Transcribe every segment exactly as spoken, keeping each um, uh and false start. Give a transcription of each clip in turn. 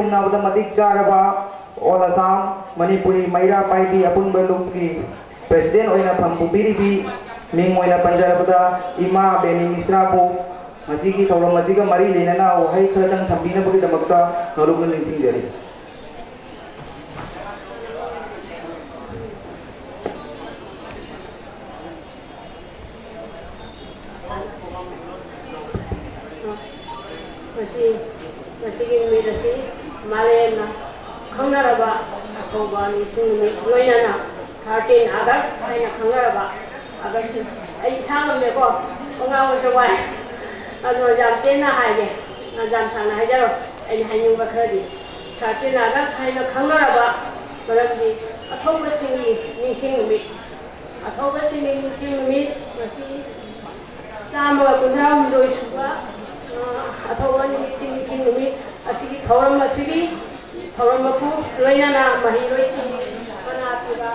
ꯈꯨꯟꯗꯥꯕꯗ ꯃꯇꯤꯛ ꯆꯥꯔꯕ ꯑꯣꯜ ꯑꯁꯥꯝ ꯃꯅꯤꯄꯨꯔꯤ ꯃꯩꯔꯥ ꯄꯥꯏꯕꯤ ꯑꯄꯨꯟꯕ ꯂꯨꯞꯀꯤ ꯄ꯭ꯔꯦꯁꯤꯗꯦꯟ ꯑꯣꯏꯅ ꯐꯝ ꯄꯨꯕꯤꯔꯤꯕꯤ, ꯃꯤꯡ ꯑꯣꯏꯅ ꯄꯟꯖꯔꯕꯗ ꯏꯃꯥ ꯕꯦꯅꯤ ꯃꯤꯁ꯭ꯔꯥꯕꯨ ꯉꯁꯤꯒꯤ ꯊꯧꯔꯝ ꯑꯁꯤꯒ ꯃꯔꯤ ꯂꯩꯅꯅ ꯋꯥꯍꯩ ꯈꯔꯗꯪ ꯊꯝꯕꯤꯅꯕꯒꯤꯗꯃꯛꯇ ꯅꯣꯂꯨꯛꯅ ꯅꯤꯡꯁꯤꯡꯖꯔꯤ꯫ ꯉꯁꯤ, ꯉꯁꯤꯒꯤ ꯅꯨꯃꯤꯠ ꯑꯁꯤ ꯃꯥꯂꯦꯝꯅ ꯈꯪꯅꯔꯕ ꯑꯊꯧꯕ ꯅꯤꯡꯁꯤꯡ ꯅꯨꯃꯤꯠ, ꯂꯣꯏꯅꯅ thirteen August ꯍꯥꯏꯅ ꯈꯪꯅꯔꯕ August, ꯑꯩ ꯏꯁꯥ ꯉꯝꯗꯦꯀꯣ, ꯋꯥ ꯉꯥꯡꯕꯁꯦ ꯋꯥꯏ꯫ ꯑꯗꯣ ꯌꯥꯝ ꯇꯦꯟꯅ ꯍꯥꯏꯒꯦ, ꯌꯥꯝ ꯁꯥꯡꯅ ꯍꯥꯏꯖꯔꯣꯏ꯫ ꯑꯩꯅ ꯍꯥꯏꯅꯤꯡꯕ ꯈꯔꯗꯤ, thirteen August ꯍꯥꯏꯅ ꯈꯪꯅꯔꯕ ꯃꯔꯝꯗꯤ ꯑꯊꯧꯕꯁꯤꯡꯒꯤ ꯅꯤꯡꯁꯤꯡ ꯅꯨꯃꯤꯠ, ꯑꯊꯧꯕꯁꯤꯡꯒꯤ ꯅꯤꯡꯁꯤꯡ ꯅꯨꯃꯤꯠ ꯉꯁꯤ ꯆꯥꯝꯃꯒ ꯀꯨꯟꯊ꯭ꯔꯥ ꯍꯨꯝꯗꯣꯏ ꯁꯨꯕ, ꯑ, ꯑꯊꯧꯕ ꯅꯨꯃꯤꯠꯀꯤ ꯅꯤꯡꯁꯤꯡ ꯅꯨꯃꯤꯠ ꯑꯁꯤꯒꯤ ꯊꯧꯔꯝ ꯑꯁꯤꯒꯤ ꯊꯧꯔꯝ ꯃꯄꯨ, ꯂꯣꯏꯅꯅ ꯃꯍꯩꯔꯣꯏꯁꯤꯡ, ꯃꯅꯥꯛꯇꯨꯗ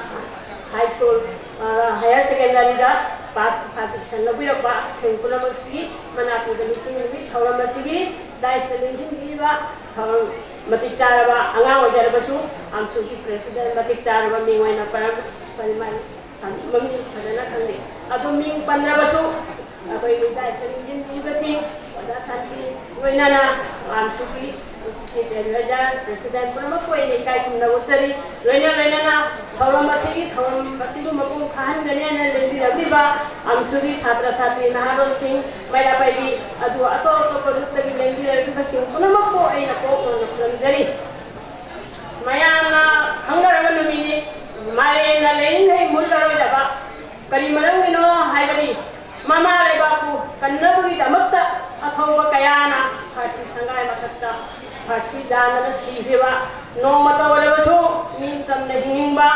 high school, ꯑ, higher secondary ꯗ class five ꯇ admission ꯂꯧꯕꯤꯔꯛꯄꯁꯤꯡ ꯄꯨꯝꯅꯃꯛꯁꯤꯒꯤ ꯃꯅꯥꯛꯇꯨꯗ ꯅꯤꯡꯁꯤꯡ ꯅꯨꯃꯤꯠ ꯊꯧꯔꯝ ꯑꯁꯤꯒꯤ dais ꯇ ꯂꯦꯡꯁꯤꯟꯕꯤꯔꯤꯕ ꯊꯧꯔꯝ ꯃꯇꯤꯛ ꯆꯥꯔꯕ ꯑꯉꯥꯡ ꯑꯣꯏꯖꯔꯕꯁꯨ, ꯑꯝꯁꯨꯒꯤ president ꯃꯇꯤꯛ ꯆꯥꯔꯕ ꯃꯤꯡ ꯑꯣꯏꯅ ꯄꯔꯝ-, ꯄꯔꯤꯃꯜ ꯃꯃꯤꯡ ꯐꯖꯅ ꯈꯪꯗꯦ꯫ ꯑꯗꯨ ꯃꯤꯡ ꯄꯟꯗ꯭ꯔꯕꯁꯨ, ꯑꯩꯈꯣꯏꯒꯤ dais ꯇ ꯂꯦꯡꯁꯤꯟꯕꯤꯔꯤꯕꯁꯤꯡ, ꯑꯣꯖꯥ ꯁꯥꯟꯇꯤ, ꯂꯣꯏꯅꯅ ꯑꯝꯁꯨꯒꯤ president ꯄꯨꯝꯅꯃꯛꯄꯨ ꯑꯩꯅ ꯏꯀꯥꯏ ꯈꯨꯝꯅꯕ ꯎꯠꯆꯔꯤ꯫ ꯂꯣꯏꯅ ꯂꯣꯏꯅꯅ ꯊꯧꯔꯝ ꯑꯁꯤꯒꯤ, ꯊꯧꯔꯝ ꯑꯁꯤꯕꯨ ꯃꯄꯨꯡ ꯐꯥꯍꯟꯒꯅꯤ ꯍꯥꯏꯅ ꯂꯦꯡꯕꯤꯔꯛꯂꯤꯕ ꯑꯝꯁꯨꯒꯤ ꯁꯥꯇ꯭ꯔ ꯁꯥꯇ꯭ꯔꯤ ꯅꯍꯥꯔꯣꯜꯁꯤꯡ, ꯃꯩꯔꯥ ꯄꯥꯏꯕꯤ, ꯑꯗꯨ ꯑꯇꯣꯞ ꯑꯇꯣꯞꯄ ꯂꯨꯞꯇꯒꯤ ꯂꯦꯡꯕꯤꯔꯛꯂꯤꯕꯁꯤꯡ ꯄꯨꯝꯅꯃꯛꯄꯨ ꯑꯩꯅ ꯀꯣꯛ ꯅꯧꯅ ꯈꯨꯔꯨꯝꯖꯔꯤ꯫ ꯃꯌꯥꯝꯅ ꯈꯪꯅꯔꯕ ꯅꯨꯃꯤꯠꯅꯤ꯫ ꯃꯥꯂꯦꯝꯅ ꯂꯩꯔꯤꯉꯩ ꯃꯨꯠꯂꯔꯣꯏꯗꯕ꯫ ꯀꯔꯤ ꯃꯔꯝꯒꯤꯅꯣ ꯍꯥꯏꯕꯗꯤ, ꯃꯃꯥ ꯂꯩꯕꯥꯛꯄꯨ ꯀꯟꯅꯕꯒꯤꯗꯃꯛꯇ ꯑꯊꯧꯕ ꯀꯌꯥꯅ ꯐꯥꯔꯁꯤ ꯁꯪꯒꯥꯏ ꯃꯊꯛꯇ ꯐꯥꯔꯁꯤ ꯌꯥꯟꯗꯅ ꯁꯤꯈꯤꯕ, ꯅꯣꯡꯃꯇ ꯑꯣꯏꯔꯕꯁꯨ ꯅꯤꯡꯇꯝꯅ ꯍꯤꯡꯅꯤꯡꯕ,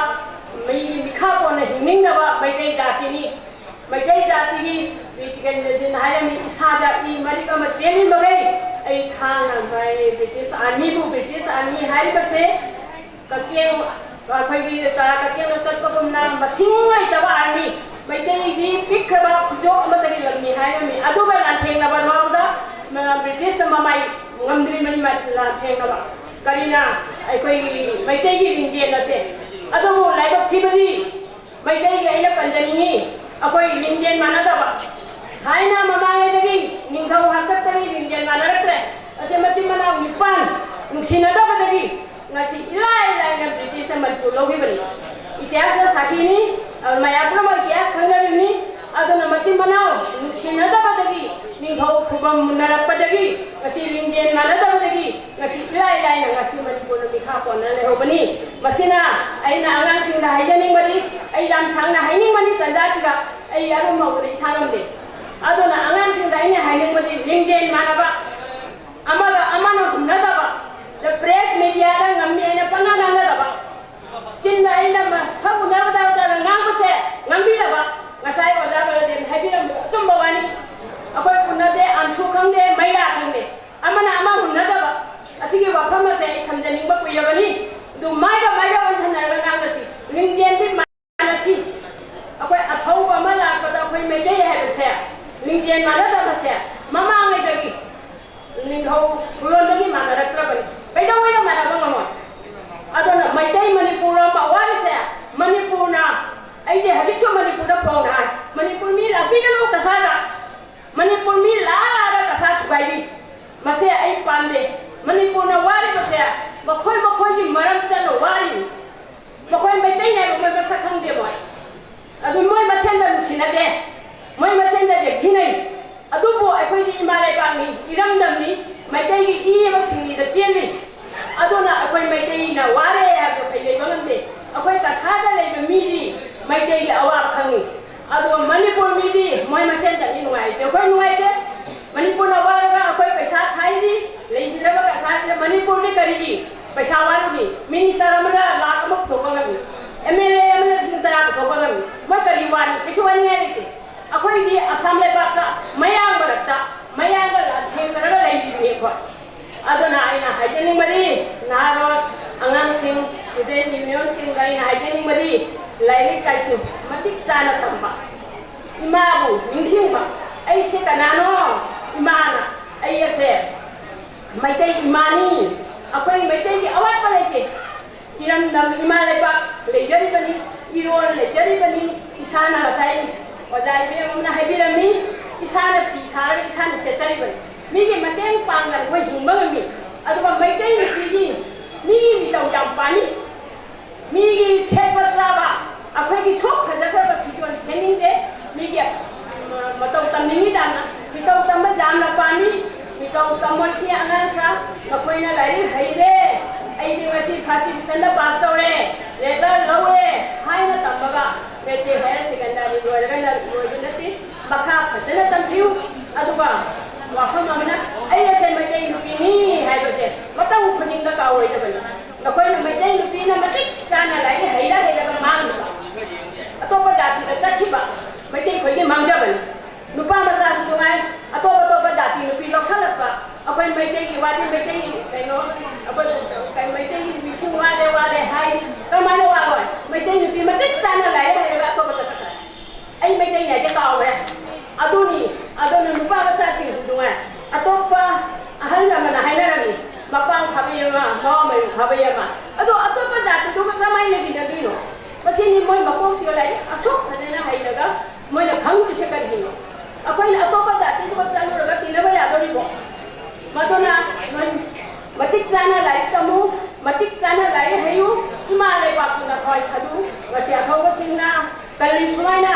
ꯃꯤꯒꯤ ꯃꯤꯈꯥ ꯄꯣꯟꯅ ꯍꯤꯡꯅꯤꯡꯗꯕ ꯃꯩꯇꯩ ꯖꯥꯇꯤꯅꯤ꯫ ꯃꯩꯇꯩ ꯖꯥꯇꯤꯒꯤ ꯕꯤꯔ ꯇꯤꯀꯦꯟꯗ꯭ꯔꯖꯤꯠꯅ ꯍꯥꯏꯔꯝꯃꯤ, "ꯏꯁꯥꯗ ꯏ ꯃꯔꯤꯛ ꯑꯃ ꯆꯦꯜꯂꯤ ꯃꯈꯩ ꯑꯩ ꯊꯥꯡꯅ ꯉꯝꯃꯣꯏ꯫" British army ꯕꯨ, British army ꯍꯥꯏꯔꯤꯕꯁꯦ ꯀꯛꯆꯦꯡ, ꯑꯩꯈꯣꯏꯒꯤ ꯇꯔꯥ ꯀꯛꯆꯦꯡꯅ ꯀꯛꯄꯒꯨꯝꯅ ꯃꯁꯤꯡ ꯂꯩꯇꯕ army, ꯃꯩꯇꯩꯗꯤ ꯄꯤꯛꯈ꯭ꯔꯕ ꯈꯨꯖꯣꯞ ꯑꯃꯠꯇꯒꯤ ꯂꯝꯅꯤ ꯍꯥꯏꯔꯝꯃꯤ꯫ ꯑꯗꯨꯒ ꯂꯥꯟꯊꯦꯡꯅꯕ ꯐꯥꯎꯕꯗ, ꯃ-, British ꯅ ꯃꯃꯥꯏ ꯉꯝꯗ꯭ꯔꯤꯕꯅꯤ ꯃ-, ꯂꯥꯟꯊꯦꯡꯅꯕ꯫ ꯀꯔꯤꯅ ꯑꯩꯈꯣꯏꯒꯤ ꯃꯩꯇꯩꯒꯤ ꯂꯤꯡꯖꯦꯜ ꯑꯁꯦ? ꯑꯗꯨꯕꯨ ꯂꯥꯏꯕꯛ ꯊꯤꯕꯗꯤ ꯃꯩꯇꯩꯒꯤ ꯑꯩꯅ ꯄꯟꯖꯅꯤꯡꯉꯤ, ꯑꯩꯈꯣꯏ ꯂꯤꯡꯖꯦꯜ ꯃꯥꯟꯅꯗꯕ꯫ ꯊꯥꯏꯅ ꯃꯃꯥꯡꯉꯩꯗꯒꯤ ꯅꯤꯡꯊꯧ ꯍꯥꯛꯇꯛꯇꯒꯤ ꯂꯤꯡꯖꯦꯜ ꯃꯥꯟꯅꯔꯛꯇ꯭ꯔꯦ꯫ ꯑꯁꯤ ꯃꯆꯤꯟ ꯃꯅꯥꯎ ꯅꯤꯄꯥꯟ ꯅꯨꯡꯁꯤꯅꯗꯕꯗꯒꯤ ꯉꯁꯤ ꯏꯂꯥꯏ ꯂꯥꯏꯅ ꯕ꯭ꯔꯤꯇꯤꯁꯅ ꯃꯅꯤꯄꯨꯔ ꯂꯧꯈꯤꯕꯅꯤ꯫ ꯏꯇꯤꯍꯥꯁꯅ ꯁꯥꯈꯤꯅꯤ, ꯃꯌꯥꯝ ꯄꯨꯝꯅꯃꯛ ꯏꯇꯤꯍꯥꯁ ꯈꯪꯅꯔꯤꯕꯅꯤ꯫ ꯑꯗꯨꯅ ꯃꯆꯤꯟ ꯃꯅꯥꯎ ꯅꯨꯡꯁꯤꯅꯗꯕꯗꯒꯤ, ꯅꯤꯡꯊꯧ ꯈꯨꯕꯝ ꯃꯨꯟꯅꯔꯛꯄꯗꯒꯤ, ꯉꯁꯤ ꯂꯤꯡꯖꯦꯜ ꯃꯥꯟꯅꯗꯕꯗꯒꯤ ꯉꯁꯤ ꯏꯂꯥꯏ ꯂꯥꯏꯅ ꯉꯁꯤ ꯃꯅꯤꯄꯨꯔꯅ ꯃꯤꯈꯥ ꯄꯣꯟꯗꯅ ꯂꯩꯍꯧꯕꯅꯤ꯫ ꯃꯁꯤꯅ ꯑꯩꯅ ꯑꯉꯥꯡꯁꯤꯡꯗ ꯍꯥꯏꯖꯅꯤꯡꯕꯗꯤ, ꯑꯩ ꯌꯥꯝ ꯁꯥꯡꯅ ꯍꯥꯏꯅꯤꯡꯕꯅꯤ, ꯇꯟꯖꯥꯁꯤꯒ ꯑꯩ ꯑꯔꯨꯝ ꯍꯧꯕꯗ ꯏꯁꯥ ꯉꯝꯗꯦ꯫ ꯑꯗꯨꯅ ꯑꯉꯥꯡꯁꯤꯡꯗ ꯑꯩꯅ ꯍꯥꯏꯅꯤꯡꯕꯗꯤ, ꯂꯤꯡꯖꯦꯜ ꯃꯥꯟꯅꯕ, ꯑꯃꯒ ꯑꯃꯅ ꯍꯨꯟꯅꯗꯕ, ꯄ꯭ꯔꯦꯁ ꯃꯦꯗꯤꯌꯥꯗ ꯉꯝꯃꯤ ꯍꯥꯏꯅ ꯄꯪꯉꯥꯡ ꯉꯥꯡꯅꯗꯕ, ꯆꯤꯟꯗ ꯑꯩꯅ ꯃ-, ꯁꯛ ꯎꯅꯕꯗ ꯉꯥꯡꯕꯁꯦ ꯉꯥꯡꯕꯤꯗꯕ꯫ ꯉꯁꯥꯏ ꯑꯣꯖꯥ ꯕꯂꯗꯦꯕꯅ ꯍꯥꯏꯕꯤꯔꯝꯕꯗꯣ ꯑꯆꯨꯝꯕ ꯋꯥꯅꯤ꯫ ꯑꯩꯈꯣꯏ ꯎꯅꯗꯦ, ꯑꯝꯁꯨ ꯈꯪꯗꯦ, ꯃꯩꯔꯥ ꯈꯪꯗꯦ, ꯑꯃꯅ ꯑꯃ ꯍꯨꯟꯅꯗꯕ꯫ ꯑꯁꯤꯒꯤ ꯋꯥꯐꯝ ꯑꯁꯦ ꯑꯩ ꯊꯝꯖꯅꯤꯡꯕ ꯀꯨꯏꯔꯕꯅꯤ꯫ ꯑꯗꯨ ꯃꯥꯏꯒ ꯃꯥꯏꯒ ꯑꯣꯟꯁꯤꯟꯅꯔꯒ ꯉꯥꯡꯕꯁꯤ, ꯂꯤꯡꯖꯦꯜꯗꯤ ꯃꯥꯟꯅꯁꯤ꯫ ꯑꯩꯈꯣꯏ ꯑꯊꯧꯕ ꯑꯃ ꯂꯥꯛꯄꯗ ꯑꯩꯈꯣꯏ ꯃꯩꯇꯩ ꯍꯥꯏꯕꯁꯦ, ꯂꯤꯡꯖꯦꯜ ꯃꯥꯟꯅꯗꯕꯁꯦ ꯃꯃꯥꯡꯉꯩꯗꯒꯤ ꯅꯤꯡꯊꯧ ꯈꯨꯂꯣꯟꯗꯒꯤ ꯃꯥꯟꯅꯔꯛꯇ꯭ꯔꯕꯅꯤ꯫ ꯀꯩꯗꯧꯉꯩꯗ ꯃꯥꯟꯅꯕ ꯉꯝꯃꯣꯏ? ꯑꯗꯨꯅ ꯃꯩꯇꯩ ꯃꯅꯤꯄꯨꯔ ꯑꯃ ꯋꯥꯔꯤꯁꯦ, ꯃꯅꯤꯄꯨꯔꯅ, ꯑꯩꯗꯤ ꯍꯧꯖꯤꯛꯁꯨ ꯃꯅꯤꯄꯨꯔꯗ ꯐꯣꯡꯅ ꯍꯥꯏ, ꯃꯅꯤꯄꯨꯔ ꯃꯤ ꯂꯥꯛꯄꯤꯒꯅꯨ ꯀꯁꯥꯔꯗ꯫ ꯃꯅꯤꯄꯨꯔ ꯃꯤ ꯂꯥꯛꯑ ꯂꯥꯛꯑꯒ ꯀꯁꯥꯔ ꯊꯨꯒꯥꯏꯕꯤ꯫ ꯃꯁꯦ ꯑꯩ ꯄꯥꯝꯗꯦ꯫ ꯃꯅꯤꯄꯨꯔꯅ ꯋꯥꯔꯤꯕꯁꯦ ꯃꯈꯣꯏ ꯃꯈꯣꯏꯒꯤ ꯃꯔꯝ ꯆꯠꯅ ꯋꯥꯔꯤꯅꯤ꯫ ꯃꯈꯣꯏ ꯃꯩꯇꯩꯅꯦ ꯍꯥꯏꯕ ꯃꯣꯏ ꯃꯁꯛ ꯈꯪꯗꯦ ꯃꯣꯏ꯫ ꯑꯗꯨ ꯃꯣꯏ ꯃꯁꯦꯟꯗ ꯅꯨꯡꯁꯤꯅꯗꯦ꯫ ꯃꯣꯏ ꯃꯁꯦꯟꯗ ꯌꯦꯛꯊꯤꯅꯩ꯫ ꯑꯗꯨꯕꯨ ꯑꯩꯈꯣꯏꯗꯤ ꯏꯃꯥ ꯂꯩꯕꯥꯛꯅꯤ, ꯏꯔꯝꯗꯝꯅꯤ, ꯃꯩꯇꯩꯒꯤ ꯏ ꯑꯃ ꯁꯤꯡꯂꯤꯗ ꯆꯦꯜꯂꯤ꯫ ꯑꯗꯨꯅ ꯑꯩꯈꯣꯏ ꯃꯩꯇꯩꯅ ꯋꯥꯔꯦ ꯍꯥꯏꯕꯗꯣ ꯑꯩꯈꯣꯏ ꯂꯩꯕ ꯉꯝꯗꯦ꯫ ꯑꯩꯈꯣꯏ ꯀꯁꯥꯔꯗ ꯂꯩꯕ ꯃꯤꯗꯤ ꯃꯩꯇꯩꯒꯤ ꯑꯋꯥꯕ ꯈꯪꯉꯤ꯫ ꯑꯗꯨꯒ ꯃꯅꯤꯄꯨꯔ ꯃꯤꯗꯤ ꯃꯣꯏ ꯃꯁꯦꯟꯗꯅꯤ ꯅꯨꯡꯉꯥꯏꯇꯦ꯫ ꯑꯩꯈꯣꯏ ꯅꯨꯡꯉꯥꯏꯇꯦ꯫ ꯃꯅꯤꯄꯨꯔꯅ ꯋꯥꯔꯒ ꯑꯩꯈꯣꯏ ꯄꯩꯁꯥ ꯈꯥꯏꯔꯤ, ꯂꯩꯈꯤꯗ꯭ꯔꯕ ꯀꯁꯥꯔꯁꯤꯗ ꯃꯅꯤꯄꯨꯔꯗꯤ ꯀꯔꯤꯒꯤ ꯄꯩꯁꯥ ꯋꯥꯔꯨꯅꯤ? ꯃꯤꯅꯤꯁꯇꯔ ꯑꯃꯅ ꯂꯥꯈ ꯑꯃ ꯄꯨꯊꯣꯛꯄ ꯉꯝꯃꯤ, ꯑꯦꯝ ꯑꯦꯜ ꯑꯦ ꯑꯃꯅ ꯂꯤꯁꯤꯡ ꯇꯔꯥ ꯄꯨꯊꯣꯛꯄ ꯉꯝꯃꯤ꯫ ꯃꯣꯏ ꯀꯔꯤ ꯋꯥꯅꯤ? ꯀꯩꯁꯨ ꯋꯥꯅꯤꯡꯉꯥꯏ ꯂꯩꯇꯦ꯫ ꯑꯩꯈꯣꯏꯗꯤ ꯑꯁꯥꯝ ꯂꯩꯕꯥꯛꯇ, ꯃꯌꯥꯡ ꯃꯔꯛꯇ, ꯃꯌꯥꯡꯒ ꯂꯥꯟꯊꯦꯡꯅꯔꯒ ꯂꯩꯔꯤꯕꯅꯤ ꯑꯩꯈꯣꯏ꯫ ꯑꯗꯨꯅ ꯑꯩꯅ ꯍꯥꯏꯖꯅꯤꯡꯕꯗꯤ, ꯅꯍꯥꯔꯣꯜ, ꯑꯉꯥꯡꯁꯤꯡ, ꯁ꯭ꯇꯨꯗꯦꯟꯠ ꯌꯨꯅꯤꯌꯟꯁꯤꯡꯗ ꯑꯩꯅ ꯍꯥꯏꯖꯅꯤꯡꯕꯗꯤ, ꯂꯥꯏꯔꯤꯛ ꯂꯥꯏꯁꯨ ꯃꯇꯤꯛ ꯆꯥꯅ ꯇꯝꯕ, ꯏꯃꯥꯕꯨ ꯅꯤꯡꯁꯤꯡꯕ꯫ ꯑꯩꯁꯦ ꯀꯅꯥꯅꯣ? ꯏꯃꯥꯅ ꯑꯩ ꯑꯁꯦ ꯃꯩꯇꯩ ꯏꯃꯥꯅꯤ, ꯑꯩꯈꯣꯏ ꯃꯩꯇꯩꯒꯤ ꯑꯋꯥꯠꯄ ꯂꯩꯇꯦ꯫ ꯏꯔꯝꯗꯝ ꯏꯃꯥ ꯂꯩꯕꯥꯛ ꯂꯩꯖꯔꯤꯕꯅꯤ, ꯏꯔꯣꯜ ꯂꯩꯖꯔꯤꯕꯅꯤ꯫ ꯏꯁꯥꯅ ꯉꯁꯥꯏ ꯑꯣꯖꯥ ꯏꯕꯦꯝ ꯑꯃꯅ ꯍꯥꯏꯕꯤꯔꯝꯃꯤ, ꯏꯁꯥꯅ ꯐꯤ ꯁꯥꯔꯒ ꯏꯁꯥꯅ ꯁꯦꯠꯆꯔꯤꯕꯅꯤ꯫ ꯃꯤꯒꯤ ꯃꯇꯦꯡ ꯄꯥꯡꯗꯅ ꯑꯩꯈꯣꯏ ꯍꯤꯡꯕ ꯉꯝꯃꯤ꯫ ꯑꯗꯨꯒ ꯃꯩꯇꯩ ꯅꯨꯄꯤꯒꯤ ꯃꯤꯒꯤ ꯃꯤꯇꯧ ꯌꯥꯝ ꯄꯥꯝꯃꯤ꯫ ꯃꯤꯒꯤ ꯁꯦꯠꯄ ꯆꯥꯕ, ꯑꯩꯈꯣꯏꯒꯤ ꯁꯣꯛ ꯐꯖꯈ꯭ꯔꯕ ꯐꯤꯖꯣꯜ ꯁꯦꯠꯅꯤꯡꯗꯦ꯫ ꯃꯤꯒꯤ, ꯎꯝ, ꯃꯇꯧ ꯇꯝꯅꯤꯡꯉꯤ ꯌꯥꯝꯅ꯫ ꯃꯤꯇꯧ ꯇꯝꯕ ꯌꯥꯝꯅ ꯄꯥꯝꯃꯤ꯫ ꯃꯤꯇꯧ ꯇꯝꯃꯣꯏꯁꯤ ꯑꯉꯥꯡꯁꯥ, ꯃꯈꯣꯏꯅ ꯂꯥꯏꯔꯤꯛ ꯍꯩꯔꯦ, ꯑꯩꯗꯤ ꯉꯁꯤ first division ꯗ pass ꯇꯧꯔꯦ, letter ꯂꯧꯔꯦ ꯍꯥꯏꯅ ꯇꯝꯃꯒ matric higher secondary ꯂꯣꯏꯔꯒ ꯂꯣꯏꯕ ꯅꯠꯇꯦ꯫ ꯃꯈꯥ ꯐꯖꯅ ꯇꯝꯕꯤꯌꯨ꯫ ꯑꯗꯨꯒ ꯋꯥꯐꯝ ꯑꯃꯅ, ꯑꯩ ꯑꯁꯦ ꯃꯩꯇꯩ ꯅꯨꯄꯤꯅꯤ ꯍꯥꯏꯕꯁꯦ ꯃꯇꯝ ꯈꯨꯗꯤꯡꯗ ꯀꯥꯎꯔꯣꯏꯗꯕꯅꯤ꯫ ꯅꯈꯣꯏꯅ ꯃꯩꯇꯩ ꯅꯨꯄꯤꯅ ꯃꯇꯤꯛ ꯆꯥꯅ ꯂꯥꯏꯔꯤꯛ ꯍꯩꯔ ꯍꯩꯔꯒ ꯃꯥꯡꯈꯤꯕ, ꯑꯇꯣꯞꯄ ꯖꯥꯇꯤꯗ ꯆꯠꯈꯤꯕ ꯃꯩꯇꯩ ꯈꯣꯏꯒꯤ ꯃꯥꯡꯖꯕꯅꯤ꯫ ꯅꯨꯄꯥ ꯃꯆꯥꯁꯨ ꯅꯨꯡꯉꯥꯏ, ꯑꯇꯣꯞ ꯑꯇꯣꯞꯄ ꯖꯥꯇꯤ ꯅꯨꯄꯤ ꯂꯧꯁꯜꯂꯛꯄ, ꯑꯩꯈꯣꯏ ꯃꯩꯇꯩꯒꯤ ꯋꯥꯗꯤ ꯃꯩꯇꯩꯒꯤ ꯀꯩꯅꯣ, ꯑꯩꯈꯣꯏ ꯀꯩ ꯃꯩꯇꯩꯒꯤ ꯅꯨꯄꯤꯁꯤꯡ ꯋꯥꯔꯦ ꯋꯥꯔꯦ ꯍꯥꯏ, ꯀꯃꯥꯏꯅ ꯋꯥꯔꯣꯏ? ꯃꯩꯇꯩ ꯅꯨꯄꯤ ꯃꯇꯤꯛ ꯆꯥꯅ ꯂꯥꯏꯔꯤꯛ ꯍꯩꯔꯒ ꯑꯇꯣꯞꯄꯗ ꯆꯠꯈ꯭ꯔꯦ꯫ ꯑꯩ ꯃꯩꯇꯩꯅꯤ ꯍꯥꯏꯁꯦ ꯀꯥꯎꯈ꯭ꯔꯦ꯫ ꯑꯗꯨꯅꯤ, ꯑꯗꯨꯅ ꯅꯨꯄꯥ ꯃꯆꯥꯁꯤꯡꯁꯨ ꯅꯨꯡꯉꯥꯏ꯫ ꯑꯇꯣꯞꯄ ꯑꯍꯜ ꯑꯃꯅ ꯍꯥꯏꯅꯔꯝꯃꯤ, "ꯃꯄꯥꯟ ꯈꯥꯕꯩ ꯑꯃ, ꯃꯋꯥ ꯃꯌꯨꯝ ꯈꯥꯕꯩ ꯑꯃ"꯫ ꯑꯗꯣ ꯑꯇꯣꯞꯄ ꯖꯥꯇꯤꯗꯨꯒ ꯀꯃꯥꯏꯅ ꯂꯩꯃꯤꯟꯅꯗꯣꯏꯅꯣ? ꯃꯁꯤꯅꯤ ꯃꯣꯏ ꯃꯀꯣꯛꯁꯤꯒ ꯂꯥꯏꯔꯤꯛ ꯑꯁꯨꯛ ꯐꯖꯅ ꯍꯩꯔꯒ ꯃꯣꯏꯅ ꯈꯪꯗ꯭ꯔꯤꯁꯦ ꯀꯔꯤꯒꯤꯅꯣ? ꯑꯩꯈꯣꯏꯅ ꯑꯇꯣꯞꯄ ꯖꯥꯇꯤꯗꯨꯒ ꯆꯠꯂꯨꯔꯒ ꯇꯤꯟꯅꯕ ꯌꯥꯗꯣꯔꯤꯕꯣ? ꯃꯗꯨꯅ ꯅꯣꯏ ꯃꯇꯤꯛ ꯆꯥꯅ ꯂꯥꯏꯔꯤꯛ ꯇꯝꯃꯨ, ꯃꯇꯤꯛ ꯆꯥꯅ ꯂꯥꯏꯔꯤꯛ ꯍꯩꯌꯨ, ꯏꯃꯥ ꯂꯩꯕꯥꯛꯄꯨ ꯅꯊꯋꯥꯏ ꯊꯥꯗꯣꯛꯎ꯫ ꯉꯁꯤ ꯑꯊꯧꯕꯁꯤꯡꯅ ꯀꯜꯂꯤ ꯁꯨꯃꯥꯏꯅ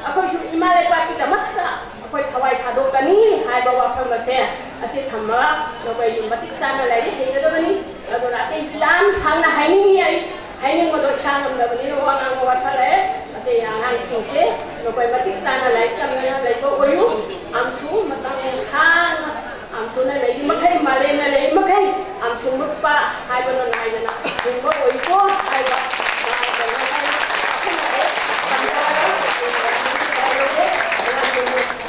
ꯑꯩꯈꯣꯏꯁꯨ ꯏꯃꯥ ꯂꯩꯕꯥꯛꯀꯤꯗꯃꯛꯇ ꯑꯩꯈꯣꯏ ꯊꯋꯥꯏ ꯊꯥꯗꯣꯛꯀꯅꯤ ꯍꯥꯏꯕ ꯋꯥꯐꯝ ꯑꯁꯦ ꯑꯁꯤ ꯊꯝꯃꯒ ꯅꯈꯣꯏ ꯃꯇꯤꯛ ꯆꯥꯅ ꯂꯥꯏꯔꯤꯛ ꯍꯩꯒꯗꯕꯅꯤ꯫ ꯑꯗꯨꯅ ꯑꯇꯩ ꯌꯥꯝ ꯁꯥꯡꯅ ꯍꯥꯏꯅꯤꯡꯉꯤ ꯑꯩ꯫ ꯍꯥꯏꯅꯤꯡꯕꯗꯣ ꯏꯁꯥ ꯉꯝꯗꯕꯅꯤꯅ ꯋꯥ ꯉꯥꯡꯕ ꯋꯥꯁꯜꯂꯛꯑꯦ꯫ ꯑꯇꯩ ꯑꯉꯥꯡꯁꯤꯡꯁꯦ ꯅꯈꯣꯏ ꯃꯇꯤꯛ ꯆꯥꯅ ꯂꯥꯏꯔꯤꯛ ꯇꯝꯗꯨꯅ ꯂꯩꯕ ꯑꯣꯏꯌꯨ꯫ ꯑꯝꯁꯨ ꯃꯇꯝ ꯁꯥꯡꯅ ꯑꯝꯁꯨꯅ ꯂꯩꯔꯤ ꯃꯈꯩ, ꯃꯥꯂꯦꯝꯅ ꯂꯩꯔꯤ ꯃꯈꯩ, ꯑꯝꯁꯨ ꯅꯨꯄꯥ ꯍꯥꯏꯕꯗꯣ ꯅꯥꯏꯗꯅ ꯍꯤꯡꯕ ꯑꯣꯏꯌꯨꯀꯣ ꯍꯥꯏꯕ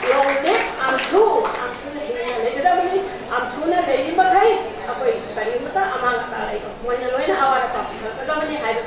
ꯂꯣꯡ ꯂꯤꯞ ꯑꯝꯁꯨ, ꯑꯝꯁꯨꯅ ꯍꯤꯡꯅ ꯂꯩꯒꯗꯕꯅꯤ꯫ ꯑꯝꯁꯨꯅ ꯂꯩꯔꯤ ꯃꯈꯩ ꯑꯩꯈꯣꯏ ꯀꯔꯤꯃꯠꯇ ꯑꯃꯥꯡ ꯑꯇꯥ ꯂꯩꯔꯣꯏ꯫ ꯃꯣꯏꯅ ꯂꯣꯏꯅ ꯑꯋꯥꯠ ꯑꯄꯥ ꯄꯨꯊꯣꯛꯀꯗꯕꯅꯤ ꯍꯥꯏꯕ